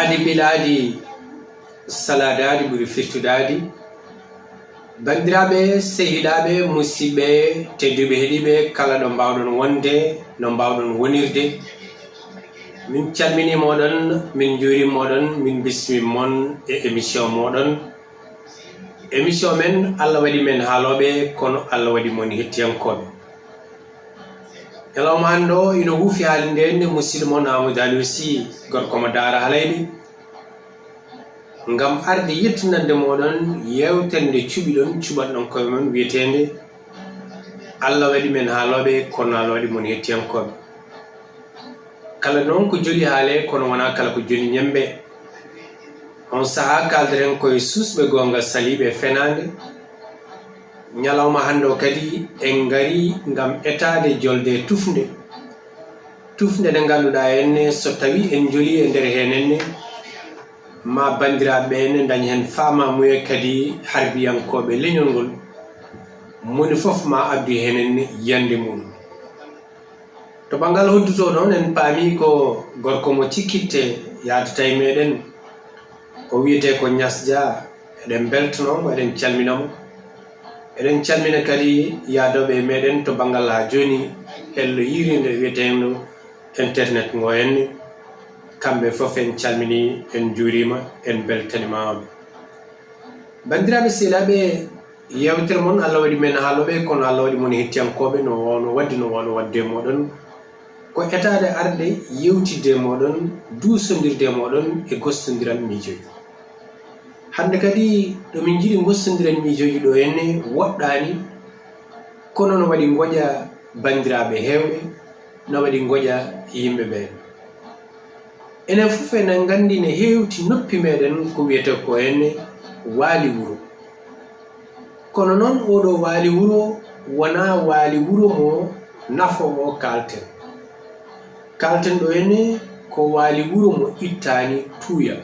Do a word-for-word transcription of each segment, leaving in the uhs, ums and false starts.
Adi bilaadi saladaadi ɓuri firtudaadi. Banndiraaɓe, sehilaaɓe, musidɓe tedduɓe heɗiiɓe, kala ɗo mbaawɗon wonde, no mbaawɗon wonirde, min calminii mooɗon, min njuuriima mooɗon, min bismii mon e émission mooɗon. Émission men, Allah waɗi men haalooɓe, kono Allah waɗi mon hettiyankooɓe. Ñalawma hannde o ina huufi haalinde en e musidɗo mon Amadou Aliou Sy, gorko mo Daara Halayɓe, ngam arde yettinande mooɗon yeewtere nde cuɓiɗon, cuɓanɗon koye mon, wiyeteende Allah waɗi men haalooɓe, kono Allah waɗi mon hettiyankooɓe. Kala noon ko joli haale, kono wonaa kala ko joli ñembe. On sahaa kaalden koye suusɓe goonga saliiɓe e fenaande. Ñalawma hannde o kadi en ngarii ngam etaade jolde tufnde. Tufnde nde ngannduɗaa enne, so tawii en njolii e nder heen enne, ma banndiraaɓe ɓe enne ndañ heen faamaamuya, kadi harbiyankooɓe leñol ngol, moni fof ma addu heen enne yiyannde mum. To banngal hoddotoo noon, en paamii ko gorko mo cikkitte yaadata e meeɗen, o wiyetee ko Ñas Dia. Eɗen mbeltanoo mo, eɗen calmina mo. Eɗen calmina kadi yaadooɓe e meeɗen to banngal haa jooni, hello yiiriinde wiyeteendo internet ngo henne. Kamɓe fof en calminii, en njuuriima, en mbeltaniima. Banndiraaɓe sehilaaɓe, yeewtere mon Allah waɗi men haalooɓe, kono Allah waɗi mon hettiyankooɓe, no waawno waɗde, no waawno waɗde e mooɗon, ko etaade arde yeewtidde e mooɗon, duusondirde e mooɗon e gostondiral miijooji. Hannde kadi ɗo min njiɗi gostondiral miijooji ɗo henne woɗɗaani, kono no waɗi ngoƴa banndiraaɓe heewɓe, no waɗi ngoƴa yimɓe ɓeen. Enen fof eɗen nganndi ne heewti noppi meeɗen ko wiyetee ko henne waali wuro. Kono noon, ooɗoo waali wuro wonaa waali wuro mo nafoowo kaalten. Kaalten ɗo henne ko waali wuro mo ittaani tuuya.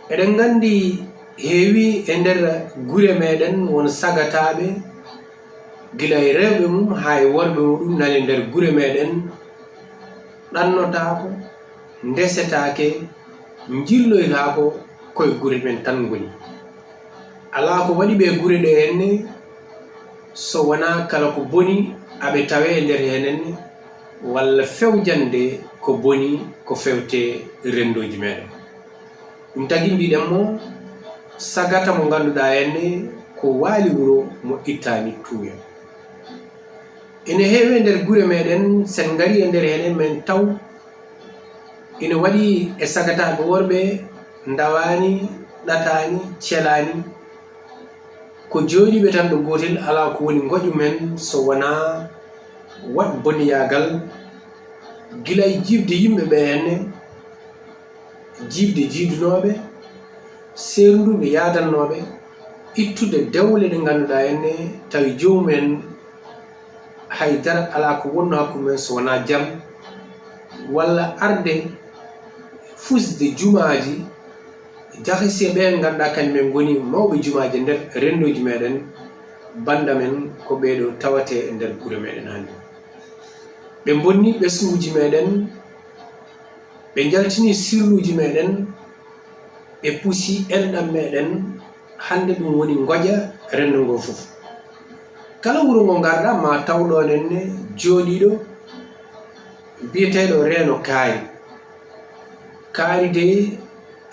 Eɗen nganndi heewi e nder gure meeɗen won sagataaɓe, gila e rewɓe mum haa e worɓe muɗum nani nder gure meeɗen, ɗannotaako, ndesetaake, njilloytaako, koye gure men tan ngoni. Alaa ko waɗi ɓe gure ɗe henne, so wonaa kala ko boni aɓe tawee e nder heen henne, walla fewjande ko boni ko fewte renndooji meeɗen. Ɗum tagi mbiɗen mo sagata mo ngannduɗaa henne ko waali wuro mo ittaani tuuya. Ene heewi e nder gure meeɗen, sen ngari e nder hene men taw ene waɗi e sagataaɓe worɓe ndawaani, ɗataani, celaani. Ko jooɗiiɓe tan ɗo gootel, alaa ko woni ngoƴu men so wonaa waɗ boniyaagal, gila e jiiɓde yimɓe ɓe henne, jiiɓde jiidunooɓe, seernduɓe yaadannooɓe, ittude dewle ɗe ngannduɗaa henne tawi joomum en hay dara alaa ko wonnoo hakkunde men so wonaa jam, walla arde fusde jumaaji, jahisiya ɓe ngannduɗaa kañum en ngoni mawɓe jumaaji e nder renndooji meeɗen, bannda men ko ɓee ɗo tawatee e nder gure meeɗen hannde. Ɓe mbonni ɓesnguuji meeɗen, ɓe njaltini sirluuji meeɗen, ɓe pusi enɗam meeɗen, hannde ɗum woni ngoƴa renndo ngo fof. Kala wuro ngo ngarɗaa ma taw ɗoon henne jooɗiiɗo biyeteeɗo reeno kaari. Kaari de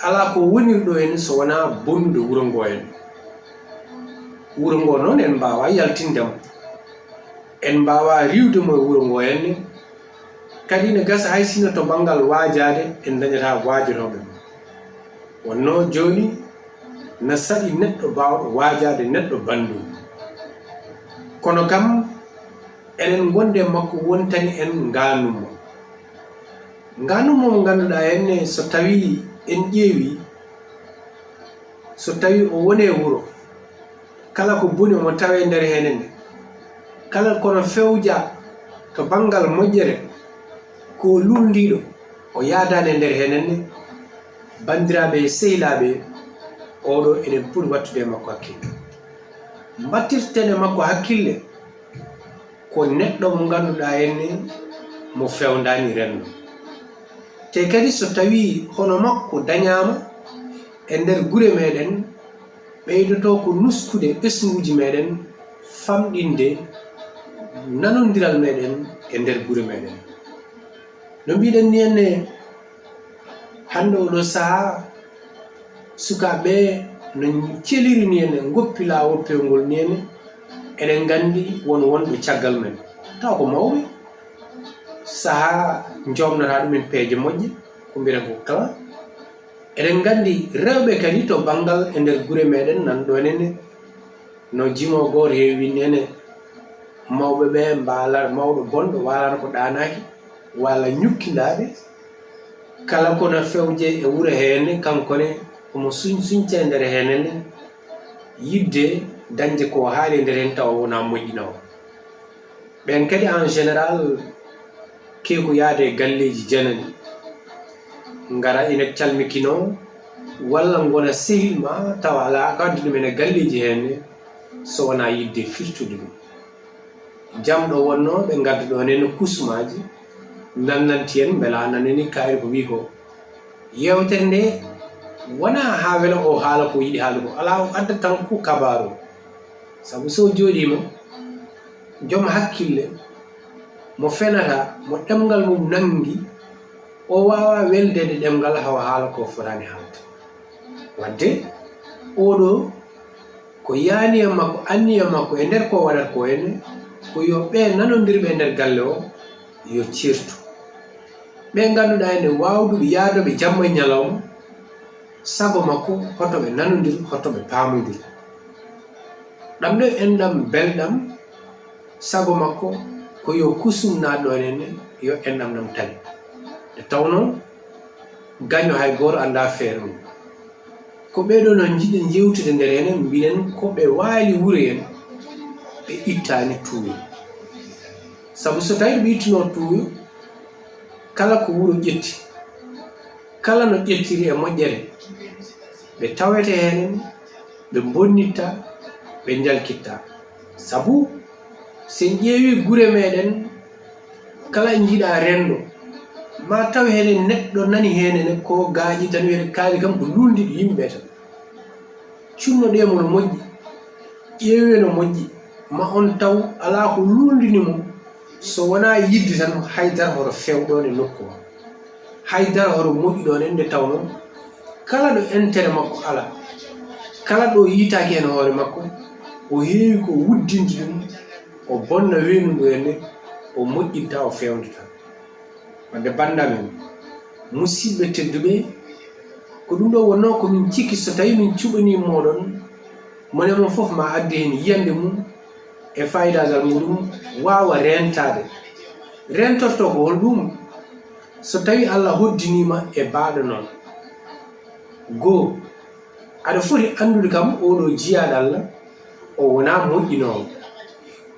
alaa ko wonirɗo heen so wonaa bonnude wuro ngo heen. Wuro ngo noon en mbaawaa yaltinde mo. En mbaawaa riiwde mo e wuro ngo henne. Kadi ina gasa hay sinno to banngal waajaade en ndañataa waajanooɓe mo. Wonnoo jooni na saɗi neɗɗo baawɗo waajaade neɗɗo banndum. Kono kam eɗen ngondi e makko wontani en ngaanummo. Ngaanummo mo ngannduɗaa henne so tawii en ƴeewii, so tawii o woni e wuro, kala ko boni omo tawee nder hene nde. Kala kono fewja to banngal moƴƴere, ko luulndiiɗo, o yaadaani e nder hene nde. Banndiraaɓe e sehilaaɓe, oɗo eɗen poti wattude e makko hakkille. Mbattirten e makko hakkille, ko neɗɗo mo ngannduɗaa henne mo fewndaani renndo. Te kadi so tawii hono makko dañaama e nder gure meeɗen, ɓeydoto ko nuskude ɓesnguuji meeɗen, famɗinde nanondiral meeɗen e nder gure meeɗen. No mbiɗen ni enne, hannde oɗo sahaa, sukaaɓe no celiri ni enne, ngoppi laawol peewngol ni enne, eɗen nganndi won wonɓe caggal men, taw ko mawɓe, sahaa njoomnata ɗumen peeje moƴƴe, ko mbiɗen ko clan. Eɗen nganndi rewɓe kadi to banngal e nder gure meeɗen nan ɗo enne, no jimo gooto heewi winnde enne, mawɓe ɓe mbaala, mawɗo bonɗo waalano ko ɗaanaaki, walla ñukkindaade, kala ko no fewje e wuro hee enne, kanko ne omo suñ-, suñce e nder hee enne, yiɗde dañde ko haali e nder heen tawa wonaa moƴƴinoowo. Ɓeen kadi en général keeku yahde e galleeji janani, ngara ina calmikinoo, walla ngona sehil ma tawa alaa ko addi ɗum ene galleeji hee enne, so wonaa yiɗde firtude ɗum. Jam ɗo wonnoo ɓe ngadda ɗo ene kusmaaji, nannanti en mbela a nanani kaari ko wii ko. Yeewtere nde wonaa haa wela o haala ko yiɗi haalde ko, alaa, o adda tan ko kabaaru. Sabu so o jooɗiima, joom hakkille mo fenata, mo ɗemngal mum nanngi, o waawaa weldeede ɗemngal hawa haala ko fotaani haalde. Waɗde oɗo ko yaaniya makko, anniya makko e nder ko waɗata ko ene, ko yo ɓe nanondirɓe e nder galle o yo ceertu. Ɓe ngannduɗaa ene waawduɓe yaadooɓe jamma e ñalawma, sago makko hoto ɓe nanondir, hoto ɓe paamondir. Ɗam ɗo enɗam belɗam, sago makko ko yo kusum naat ɗo ene, yo enɗam ɗam tawi. Nde tawnoo gaño hay gooto anndaa feere mum. Ko ɓee ɗoo noon njiɗen yewtude nder enen, mbiɗen ko ɓe waali wuro en, ɓe ittaani tuuyo. Sabu so tawii ɓe ittunoo tuuyo, kala ko wuro ƴetti, kala no ƴettiri e moƴƴere, ɓe tawete heen, ɓe mbonnitta, ɓe njalkitta. Sabu so en ƴeewii gure meeɗen, kala en njiɗaa renndo, ma taw heen neɗɗo nani heen ene ko gaaƴi tan, wiyata kaari kam ko luulndiiɗo yimɓe tan. Cunnoɗee mo no moƴƴi, ƴeewee no moƴƴi, ma on taw alaa ko luulndini mo, so wonaa yiɗde tan haydara hoto feew ɗoon e nokku ma. Haydara hoto moƴƴu ɗoon e nde tawnoo kala ɗo intérêt makko alaa, kala ɗo yiytaaki heen hoore makko, o heewi ko wuddinde ɗum, o bonna weendu ndu heen, o moƴƴinta, o feewndata. Wadde bannda men, musidɓe tedduɓe, ko ɗum ɗo wonnoo ko min cikki, so tawii min cuɓanii mooɗon, mone mon fof ma addu heen yiyannde mum e faayidaagal muɗum waawa reentaade. Reentorto ko hol ɗum? So tawii Allah hoddiniima e baaɗo noon, goo, aɗa foti anndude kam oɗo jiyaaɗo Allah, o wonaa moƴƴinoowo.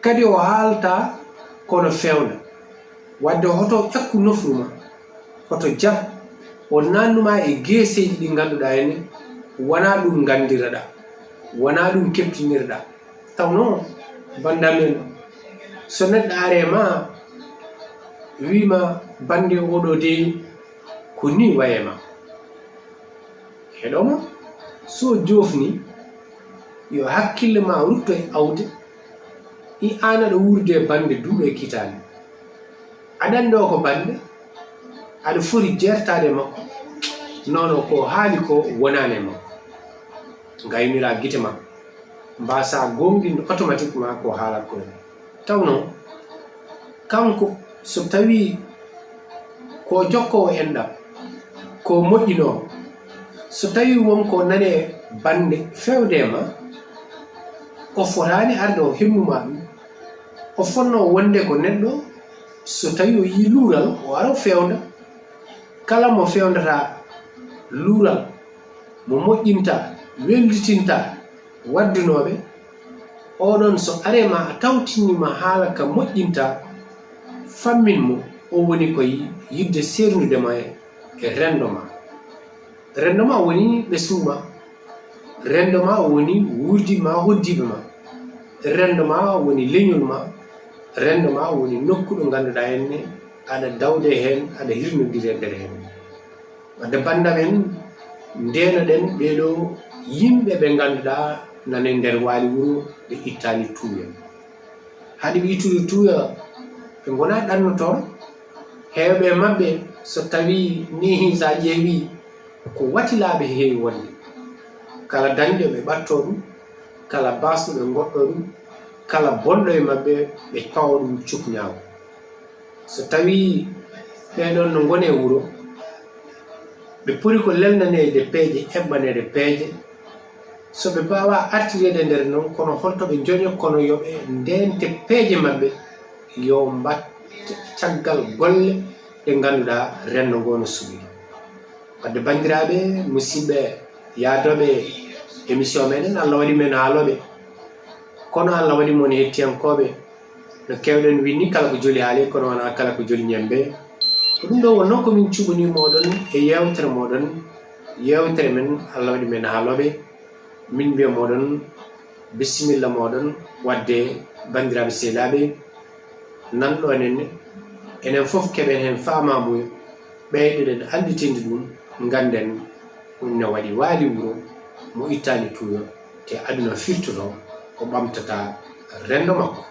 Kadi o haalta kono feewnda. Wadde hoto ƴakku nofru ma, hoto jaɓ o naatnu ma e geeseeji ɗi ngannduɗaa ene, wonaa ɗum nganndiraɗaa, wonaa ɗum keɓtinirɗaa. Tawnoo bannda men, so neɗɗo are ma, wii ma bannde oɗo dey ko ni waye ma. Heɗo ma, so joofni, yo hakkille ma rutto e awde, i aan aɗa wuurde e bannde duuɓi e kitaale. Aɗa anndi o ko bannde, aɗa foti jeertaade e makko, nono ko haali ko wonaani e makko. Ngaynira gite ma, mbaasa goongɗinde automatiquement ko haalat ko en. Tawnoo, kanko, so tawii ko jokkoowo enɗam, ko moƴƴinoo, so tawii won ko nani e bannde feewde e ma, o fotaani arde o hemnu ma ɗum. O fotnoo wonde ko neɗɗo, so tawii o yii luural, o ara o feewnda. Kala mo feewndata luural, mo moƴƴinta, wellitinta waddunooɓe, oɗon so are ma a tawtinii ma haala ka moƴƴinta, fammin mo, o woni ko yi-, yiɗde seerndude ma e, e renndo ma. Renndo ma woni ɓesngu ma, renndo ma woni wuurdiiɓe ma, hoɗdiiɓe ma, renndo ma woni leñol ma, renndo ma woni nokku ɗo ngannduɗaa heen ne aɗa dawde heen, aɗa hirnondiri e nder heen. Wadde bannda men, ndeenoɗen ɓee ɗoo yimɓe ɓe ngannduɗaa nana e nder waali wuro, ɓe ittaani tuuya. Hade ɓe ittude tuuya, ɓe ngonaa ɗannotooɗo. Heewɓe e maɓɓe, so tawii nii, so a ƴeewii, ko watilaaɓe heewi wonde. Kala dañɗo, ɓe ɓattoo ɗum, kala baasɗo, ɓe ngoɗɗoo ɗum, kala bonɗo e maɓɓe, ɓe pawa ɗum cukñaagu. So tawii ɓee ɗoon no ngoni e wuro, ɓe poti ko lelnaneede peeje, eɓɓaneede peeje. So ɓe mbaawaa artireede e nder noon, kono holto ɓe njoño, kono yo ɓe ndeente peeje maɓɓe, yo mbaɗ caggal golle ɗe ngannduɗaa renndo ngoo no suɓii. Wadde banndiraaɓe, musidɓe yaadooɓe émission meɗen, Allah waɗi men haalooɓe, kono Allah waɗi mon hettiyankooɓe. No keewɗen winni, kala ko joli haali, kono wonaa kala ko joli ñembe. Ko ɗum ɗoo wonnoo ko min cuɓanii mooɗon e yeewtere mooɗon, yeewtere men, Allah waɗi men haalooɓe. Min mbiya mooɗon, bisimilla mooɗon, wadde banndiraaɓe sehilaaɓe, nanɗon en, enen fof keɓen heen faamaamuya, ɓeydoɗen annditinde ɗum, ngannden ɗum ne waɗi waali wuro, mo ittaani tuuya, te aduna firtoto, o ɓamtata renndo makko.